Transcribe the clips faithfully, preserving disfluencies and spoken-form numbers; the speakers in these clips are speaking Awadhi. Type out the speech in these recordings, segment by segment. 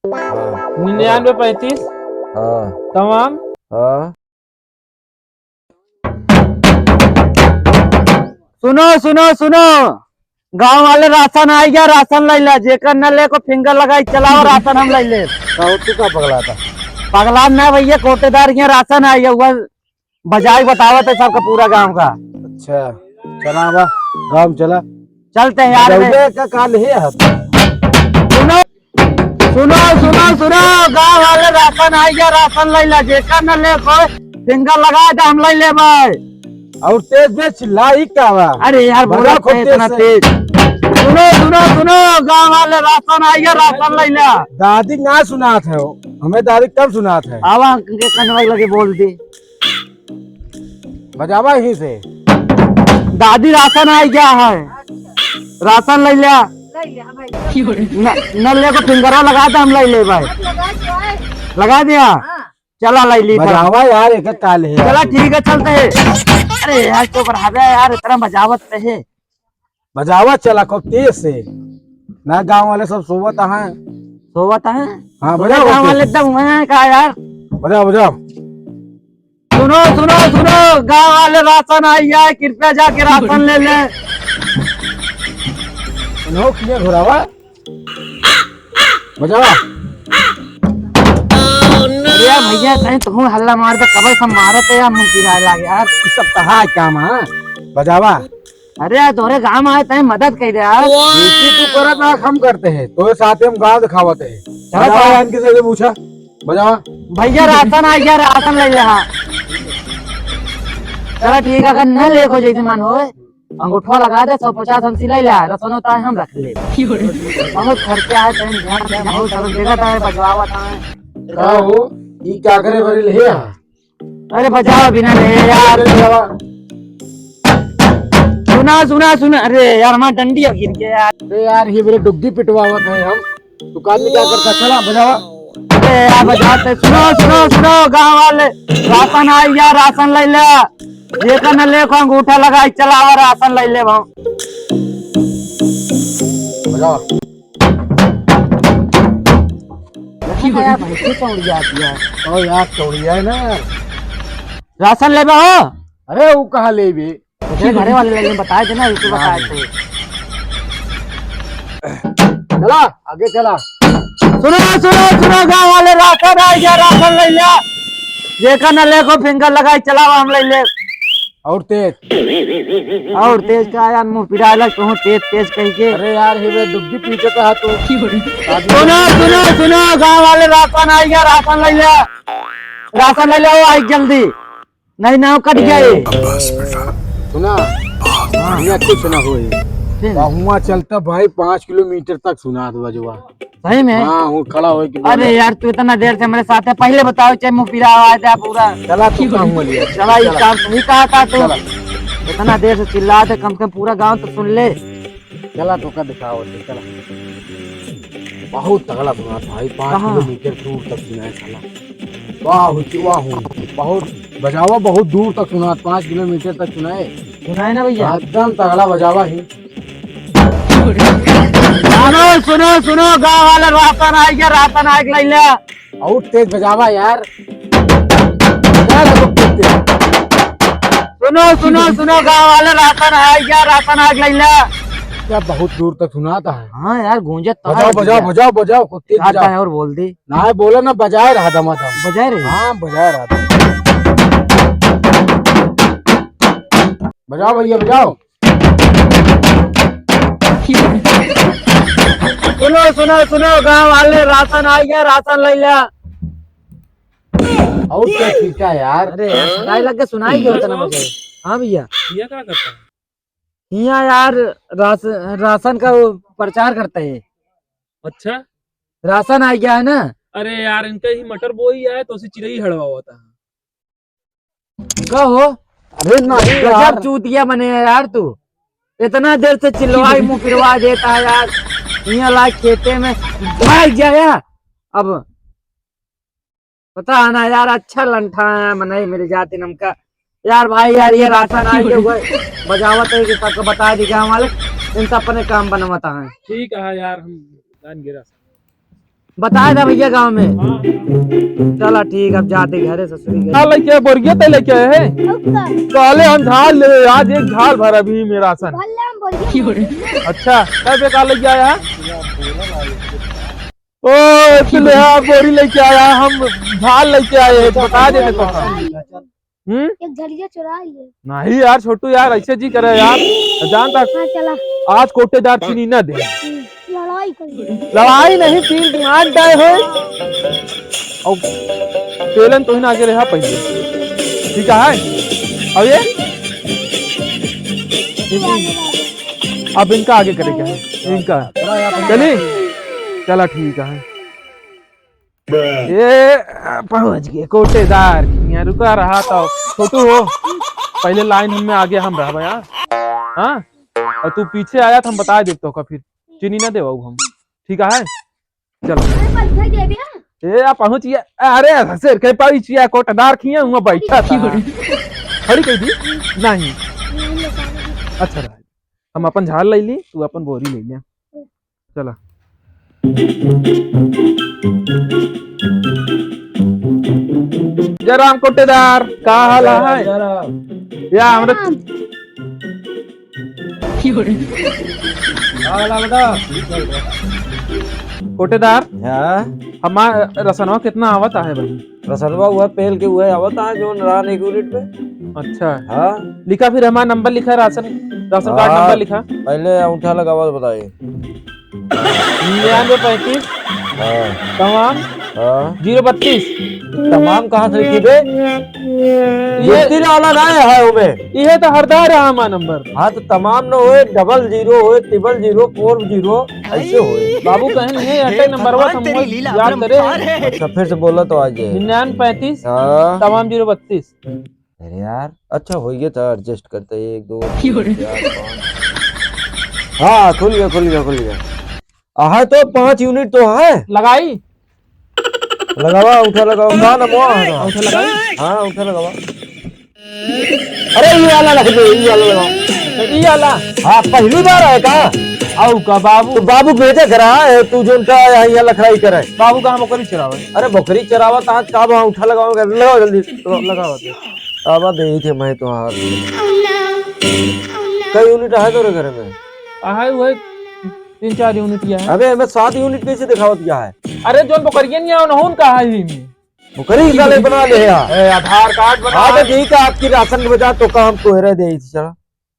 हाँ। निन्यानवे पैंतीस। हाँ। तमाम। हाँ। सुनो, सुनो, सुनो, गाँव वाले राशन आइ गया, राशन लइ ला, जेकर न लेको finger लगाइ चलावा, राशन हम लइ ले। का हो, तू का पगला था? पगला ना भइया, कोटेदार के राशन आइ गया, हुआ बजाइ बतावत है सबका पूरा गाँव का। अच्छा, चला बा, गाँव चला। चलते हैं यार, बजाउबे का काल है। सुनो, सुनो, सुनो, सुनो, गाँव वाले राशन आइ गया, राशन लइ ला, जेकर न लेको finger लगाइ दे, हम लइ ले भाई। और तेज में चिल्ला ही का बा? अरे यार, बजा बोला खूब तेज इतना से। तेज। सुनो, सुनो, सुनो, गाँव वाले राशन आइ गया, राशन लइ ला। दादी ना सुनात है वो, हमें दादी कब सुनात है? आवा, उनके कनवा लगे बोल दे। बजावा यहीं से। दादी, राशन आइ गया है, राशन लइ ला। लइ ला भाई। न, न लेको फिंगरवा लगाइ दे, हम लइ ले भाई। लगाइ दिया। हाँ। चला लइ ली। बजावा यार, एक काल है। चला ठीक है, चलते हैं। अरे यार, क्यों बढ़ावे यार, इतना बजावत है। बजावा चला खूब तेज से। ना गाँव वाले सब सोवत हैं। सोवत हैं? हाँ, पूरे बजाओ गाँव खूब वाले तेज। एकदम हुए हैं का यार? बजाओ, बजाओ। सुनो, सुनो, सुनो, गाँव वाले राशन आइ गया है, कृपया जाके राशन लइ ले। सुनो, किया घुरावा? बजावा। अरे यार भइया, कहीं तुहूँ हल्ला मार दे, कबर सब मारत है यार, मुँह पिराए लागे यार। ई सब कहा है काम, हाँ? बजावा। अरे यार, तोहरे गाँव आए, तहीं मदद कइ दे यार। बेइज्जती तू करत ना, हम करते हैं। तोरे साथे हम गाँव देखावत है। चलो, बजावा चलो। यार, इनके से पूछा। बजावा। भइया, राशन आइ गया, राशन लइ ले, हाँ। चलो ठीक है, अगर न लेको जैसे मन होए, अंगूठवा लगाइ दे, सौ पचास हम सिलाई ला, रसनो ताय हम रख ले। बहुत खर्चा है, तनी ध्यान दे, बहुत सारा जगह ताय बजवावत है। का हो, ई का करे भरिल है? अरे बजावा बिना रे यार। अरे बजावा। सुना, सुना, सुना, अरे यार, हमार डंडी अब गिर गया यार। अरे यार, ये मेरे डुग्गी पिटवावत है हम। दुकान में क्या करता? चला, बजावा। ए, आ बजाते, सुनो, सुनो, सुनो, गाँव वाले, राशन आइ गया, राशन लइ ले। जेकर न लेको अंगूठा लगाइ चलावा, राशन लइ ले भाव। बजावा। देखा यार, भैंसी चौड़िया आती है। ओ यार, चौड़िया है ना यार। राशन लेबे हो? अरे, वो कहाँ लेबे? तेरे घरे वाले लगे बताए थे ना, इसको बताए थे। चला, आगे चला। सुनो, सुनो, सुनो, गाँव वाले, राशन आइ गया, राशन लइ ले। जेकर न लेको फिंगर लगाइ चलावा, हम लइ ले। और तेज। और तेज का यार, मुँह पिराए लग, कहूँ तेज, तेज कहि के। अरे यार, हे बे, डुग्गी पीछे का तू। सुनो, सुनो, सुनो, गाँव वाले, राशन आइ गया, राशन लइ ले। राशन लइ ले, आइ जल्दी। नहीं, नाव कट गया ये। बस बेटा। सुना, यहाँ कुछ ना होए। फिर? बहुआ चलता भाई, पाँच किलोमीटर तक सुनात बजवा। सही में? हाँ, वो खड़ा होए के बोले। अरे यार, तू इतना देर से मेरे साथ है, पहले बताओ, चाहे मुँह पिरा आवाज है पूरा। चला, तू काम लिया। चला, ये चला। काम सही कहा था तू। चला। इतना देर से चिल्लात है, कम से कम पूरा गाँव तो सुन ले। चला, तोका दिखाओ, चला। बहुत तगड़ा सुनात भाई, पाँच कहाँ? किलोमीटर दूर तक सुनाए साला। वाह, हुची, वाह, हूँ। बहुत बजावा, बहुत दूर तक सुनात, पाँच किलोमीटर तक सुनाए। सुनाए ना भैया? एकदम तगड़ा बजावा ही। सुनो, सुनो, सुनो, गाँव वाले, राशन आइ गया, राशन आइ गया, लइ ले। और तेज बजावा यार। बजा दे खूब तेज। सुनो, सुनो, सुनो, गाँव वाले, राशन आइ गया, राशन आइ गया, लइ ले। क्या बहुत दूर तक सुनाता है? हाँ यार, गूंजत तो बजाओ, है बजाओ, भैया। बजाओ, बजाओ, खूब तेज बजाओ। है और बोल दी। ना, बोला ना, बजाए रहा दमादम। बजाए रहे? हाँ, बजाए रहा दमादम। बजाओ भैया, बजाओ। सुनो, सुनो, सुनो, गाँव वाले, राशन आइ गया, राशन लइ ले। और क्या चीज का यार? अरे यार, सुनाई लग गया, सुनाई क्यों इतना बजे? हाँ भैया। भैया क्या करता है? हियाँ यार रास-, राशन का वो प्रचार करता है। अच्छा। राशन आइ गया है ना? अरे यार, इनका ही मटर बोई है तो उसे चिरई हड़वावत है। का हो? अरे नहीं यार। गजब चूतिया बने है यार तू। इतना देर से चिल्लवाई मुँह पिरवा देता है यार। हियाँ लाइके खेते में भाग जाया। अब पता है ना यार, अच्छा लंठा है, मनई मिल जाते नमका। यार भाई यार, ये राशन आइ गया हुआ है। बजावत है कि सबको बता दी गाँव वाले, इनसे अपने काम बनवाता है। ठीक है यार, हम जान गिरा। बताए दा भइया गाँव में। हाँ। चला ठीक, अब जाते घरे ससुरी के। का लेके आए? बोरिया तय लेके आए हैं। ओका। कहले हम झाल ले, आज एक झाल भर अभी मेरा राशन। भर ले हम बोरिया। अच्छा, कै बेकार लेके आया है? ओ, तू ले आ, बोरी लेके आया, हम झाल लेके आए हैं, बता देने तो। हम्म? एक झलिया चुरा लिए। नहीं यार छोटू यार, ऐसे जी करे यार। जानता हाँ, चला। आज कोटेदार चीनी ना दे। हम्म, लड़ाई करिए। लड़ाई नहीं, तीन दिमाग डाय हो। और पेलन तो ही ना आगे रहा पहले। ठीक है? और ये? अब इनका आगे करेगा। इनका। चली? चला ठीक है। ये पहुंच गए कोटेदार के यहाँ, रुका रहा था। छोटू हो, पहले लाइन हमें आगे हम रहबा यार। हाँ, और तू पीछे आया था, हम बता देते हो का फिर चीनी ना देवाऊ हम। ठीक है, चलो। अरे, बैठा दे बे। ए, आ पहुंच गया। अरे, सिर के पाई चिया कोटेदार खिया हुआ बैठा था। खड़ी कह दी? नहीं। अच्छा रहा। हम अपन झाल ले ली, तू अपन बोरी ले लिया। चला। जय राम कोटेदार, का हाल है? जय राम। या हमरे का हाल है बेटा? कोटेदार, हाँ? हमार रसनवा कितना आवत है भाई? रसनवा हुआ पेल के हुआ आवत है जोन रान एक यूनिट में। अच्छा। हाँ। लिखा फिर हमारा नंबर लिखा, राशन, राशन कार्ड हाँ, नंबर लिखा। पहले अंगूठा लगावा तो बताइए। निन्यानवे पैंतीस। हाँ। तमाम। हाँ। जीरो बत्तीस। तमाम कहाँ से लिखी बे? ये गिनती वाला ना है ओमे। ये तो हरदार है हमारा नंबर। हाँ, तो तमाम न होए, डबल जीरो होए, ट्रिपल जीरो, फोर जीरो, ऐसे होए। बाबू कहेन है, अटे नंबरवा भगवान तो तेरी मुझे लीला याद करे। अपरंपार है। अच्छा, फिर से बोला तो आज ये। निन्यानवे पैंतीस, हाँ। तमाम जीरो बत्तीस। अरे यार, अच्छा हो गया था, एडजस्ट करते, एक, दो, क्यों रे? तीन, चार, पाँच। हाँ, खुल गया, खुल गया, खुल गया। हाँ, तो पाँच यूनिट तो है। लगाई? लगावा, उठा लगावा। का ना मोआ है ना? उठा लगाई? हाँ, उठा लगावा। अरे, ये वाला रख दे, ये वाला लगावा। तो ये वाला? हाँ, पहली बार है का? आऊ का बाबू? तो बाबू भेजे करा है, तू जोन का यहाँ, यहाँ लखराई करे। बाबू का हम ओकरी चरावे। अरे, बकरी चरावा तो आज का बा, उठा लगावा, लगावा जल्दी, लगावा। लगावा दे। आवा दे, इथे मैं तो हार। कई यूनिट है तोरे घर में? आहे वही तीन चार यूनिट या है। अबे, एमे सात यूनिट कैसे दिखावत गया है? अरे, जोन बकरिया नहीं आवन, होन का है इमे? बकरी साले बना ले यार। ए, आधार कार्ड बना। हाँ, तो ठीक है, आपकी राशन के बजाय तो काम कोहरे दे इस तरह।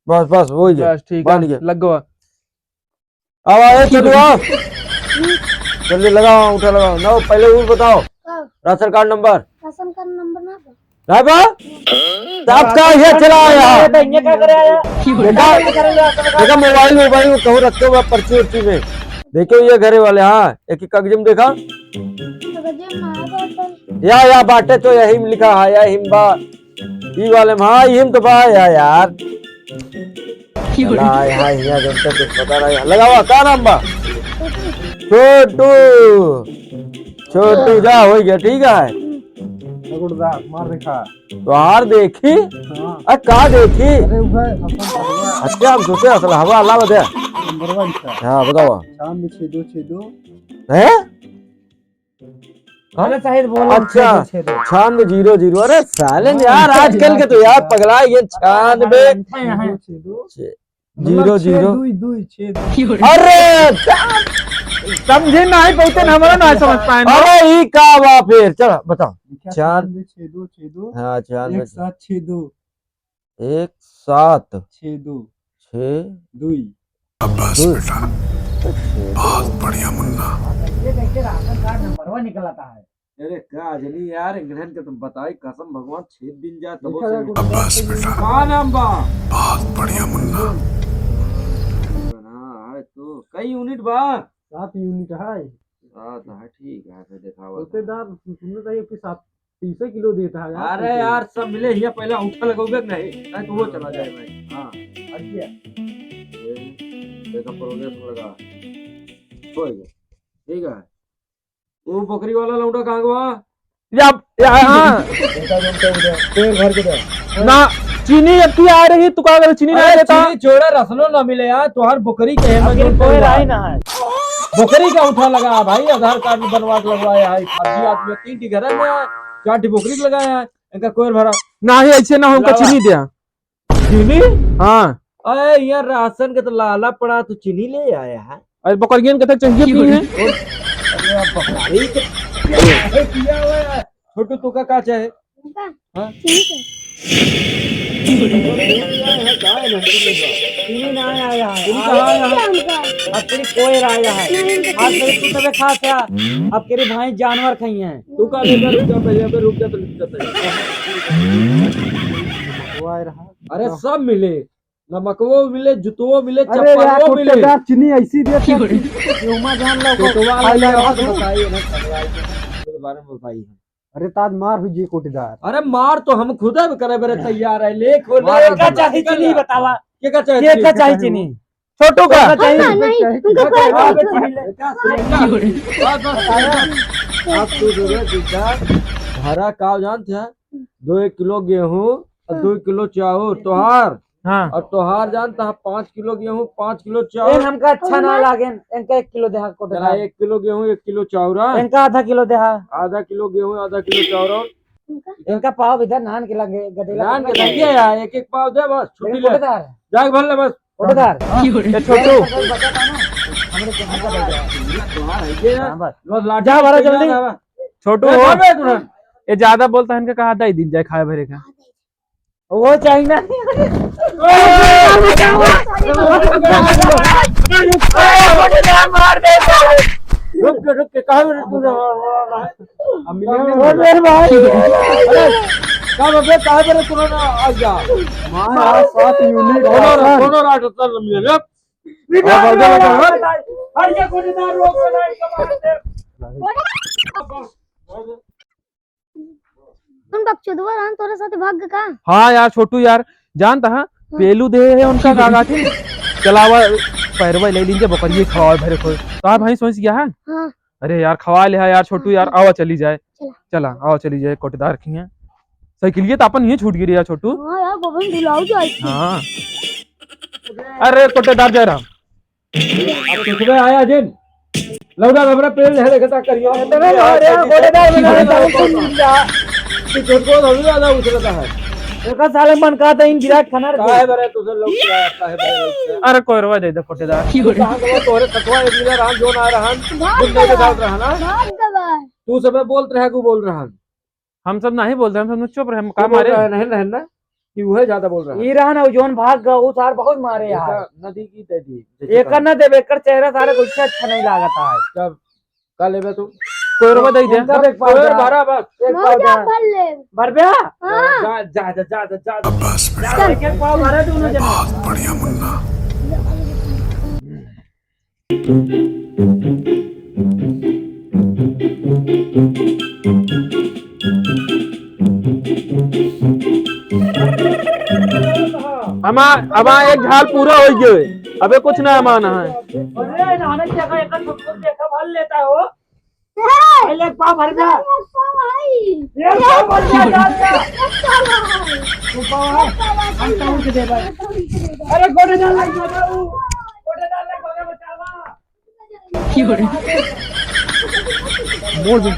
बस, बस, वही है। बस, ठीक बन है, गया। लग गवा। अब आए, चलो आओ। जल्दी लगाओ, अंगूठा लगाओ। ना, पहले वो बताओ। हाँ। राशन कार्ड नंबर। राशन कार्ड नंबर ना दो। राय बा? तो आप का ये चला आया? ये तो इन्हें क्या करे आया? देखा, देखा मोबाइल, मोबाइल में कहूँ रखे हुआ पर्ची उर्ची में। देखो ये घरे वाले, हाँ, एक ही कागज में देखा। कागज में ना है तो। या, या बाटे तो यही में लिखा है, यही में बा। ई वाले में, हाँ, ई में तो बा या, यार। क्यों? ला, यहाँ, यहाँ जनता कुछ पता नहीं। लगावा, का नाम बा? छोटू। छोटू जा, हो गया, ठीक है। रगड़दार, मार देखा। तो हार देखी? हाँ। अरे, का देखी? अरे, उधर, अपन, अपन। अच्छा, हम सोचे असल हवा अल्लाह बदे। नंबर वन का। हाँ, बतावा। छान में छेदो, छेदो। हैं? हाँ? अरे साहिल बोल, अच्छा, छेदो, छेदो। छान में जीरो, जीरो। अरे साले ने यार, आजकल के तो यार पगला ये छान में। छेदो, छेदो। छे-, मतलब जीरो, छे जीरो। दुई, दुई, छे दुई। अरे, समझे ना है, बहुते ना, हमारा ना समझ पाए ना। अरे, ई का बा फिर? चलो, बताओ। छान में छेदो, छेदो। हाँ, छान में एक सात छेदो। एक सात। छेदो। छे। दुई। शाबाश बेटा, बहुत बढ़िया मुन्ना। ये देखिए, राशन कार्ड नंबरवा निकलाता है। अरे का जनी यार, इंग्लैंड के तुम बताई, कसम भगवान छेद दिन जाए तबो से। शाबाश बेटा। का नाम बा? बहुत बढ़िया मुन्ना। हाँ, है तो। कई यूनिट बा? सात यूनिट है। सात है, ठीक है, फिर दिखावा। रिश्तेदार सुनने चाहिए कि सात तीसरे किलो देता है यार, अरे तुमको। यार, सब मिले हिया, पहले अंगूठा लगाओगे कि नहीं? नहीं तो वो चला जाए भाई। हाँ। अच्छा। ये देखो, प्रोग्रेस लगा। हो गया। ठीक है। वो बकरी वाला लौंडा कहाँ गवा? या, या, हाँ। बेटा, जब तक उधर पेड़ भर के दे। ना, चीनी अबकी आ रही, तू का करे, चीनी ना अरे, देता? चीनी छोड़ा, रसनो ना मिले यार, तोहार बकरी के है, अब मैं ये जो कोई राय ना है। बकरी का उठा लगा है भाई, आधार कार्ड में बनवा के लगवाया है, फर्जी आदमी, तीन ठी घर में है, चार ठी बकरी के लगाया है, इनका कोयर भरा। नाही, ऐसे ना हो, हमका लावा। चीनी द्या। चीनी? हाँ। अरे यार, राशन के तो लाला पड़ा, तू चीनी ले आया है। अरे बकरियन के तो चाहिए भी है। अरे बकरी के, अरे किया हुआ है। छोटू, तू का, का चाहे? हमका? हाँ? ठीक है। चीनी ना आया है। चीनी कहाँ आया है? हमका। अब तेरी कोई आया है। नहीं, हमका आज चीनी तेरे तू तबे खा था। अब तेरे भाई जानवर खाई हैं। तू का लेकर रुक जा पहले, अबे रुक जा तो रुक जा पहले। वो आ रहा। अरे सब मिले, नमकवो मिले, जुतवो मिले, अरे यार, चप्पलवो मिले। कोटेदार चीनी ऐसी दे तो कि उमा जान लो को कोटवा खाई वाला ले के रहा हाथ तू। बताइए ना, खगवाई के बारे में बताइए। अरे ताज मार हुई जी कोटेदार। अरे मार तो हम खुदे भी करे बरे तैयार है, ले खो ले। मार का चाही चीनी बतावा? के का चाही के चीनी? का चाही चीनी? छोटू का? का चाही? ना, नहीं, तुमको का कोई चाही? चीनी ले। बस, बस, बस। आप तो जो है, जितना भरा काव जानते हैं, दो एक किलो गेहूं और दो एक किलो चाउर तोहार। हाँ। और तोहार जानता है, पाँच किलो गेहूं, पाँच किलो चाउर। ए, हमका अच्छा ना लागेन, इनका एक किलो देहा कोटेदार। एक किलो गेहूं, एक किलो चाउर, हाँ? इनका आधा किलो देहा। आधा किलो गेहूं, आधा किलो चाउर। इनका पाव इधर नान के लगे, गदेला नान के लगे यार, एक एक पाव दे बस, छुट्टी ले। कोटेदार। जाके भर ले बस। कोटेदार। हाँ। ये छोटू। हमरे के घर का बजा। तोहार है ये। हाँ, बस। बस लाठी जा, भरा से जल्दी। छोटू ए, हो। भाग बे तुरंत। ये ज्यादा बोलता है, इनका कहा दे दिन जाए खाए भरे का। वो चाही ना। रुक के, रुक के, कहाँ मेरे तू? अरे भाई। अरे, का बे, कहाँ मेरे तू ना आ जा? मार, सात यूनिट दोनों, दोनों रात उतर मिले रे। सुन बकचोदवा रहन तोरे साथे भाग ग का? हाँ यार छोटू यार, जानता है, हाँ। पेलू दे है उनका का गाठी। चलावा पैरवा ले लीजिए, बकरिए खवावे भरे खोए। तो आप भाई सोच गया है? हाँ। अरे यार खवा ले है यार छोटू यार, हाँ। आवा चली जाए। चला। चला, आवा चली जाए कोटेदार की है। साइकिलिए तो अपन ये छूट गिरी यार छोटू। हाँ यार, गोविंद बुलाओ जाए। हाँ। अरे कोटेदार जयराम। अब तो सुबह आया जिन। लौड़ा घबरा पेड़ है, देखता करिया। इतने मारे हैं, गोटेदार में लगे, तब तुम जा। तू छोटको धरू ज्यादा उछलता है। एका साले मन का था इन विराट खाना रे। काहे बरे तू सब लोग क्या, काहे बरे लोग क्या? अरे कोयरवा दे दे कोटेदार। तू कहाँ गवा तोरे तकवा एक मिला रहन, जो ना रहन, भाग तुम नहीं गवा। डाल रहा ना। भाग गवा। तू सब बोलत रहे, को बोल रहा। हम सब नहीं बोलते, हम सब चुप रहे, हम का तू बोल मारे? रहा है, नहीं, नहीं ना, कि वह ज्यादा बोल रहा है। ई रहा ना, उ जौन भाग गवा, उ सार बहुत मारे यार। एका नदी की दे दी, देखी एकर कहाँ। ना देबे, एकर चेहरा सारे को अच्छा, अच्छा नहीं लागता है। तब का लेबे तू? कोयरवा दे दे। उनका एक पाव कोयर जा। भरा बस। एक मर पाव जा, जा। भर ले। भर बे? हाँ। जा, जा, जा, जा, जा, जा। बस। जा, एक, एक पाव भरा तू ना जना। बहुत बढ़िया मुन्ना। हमा, हमा एक झाल पूरा हो गए, अबे कुछ ना हमाना है। अरे, नहाने की जगह एक छोटकू देखा भर लेता हो। पहले एक पाव भर जा। एक पाव भाई। एक पाव भर जा, डाल जा। एक पाव भाई। तू पाव है? हम तो उठ दे भाई। अरे, गोटे डाल लग जा, गोटे डाल लग जा, बचावा। मोड़ दे।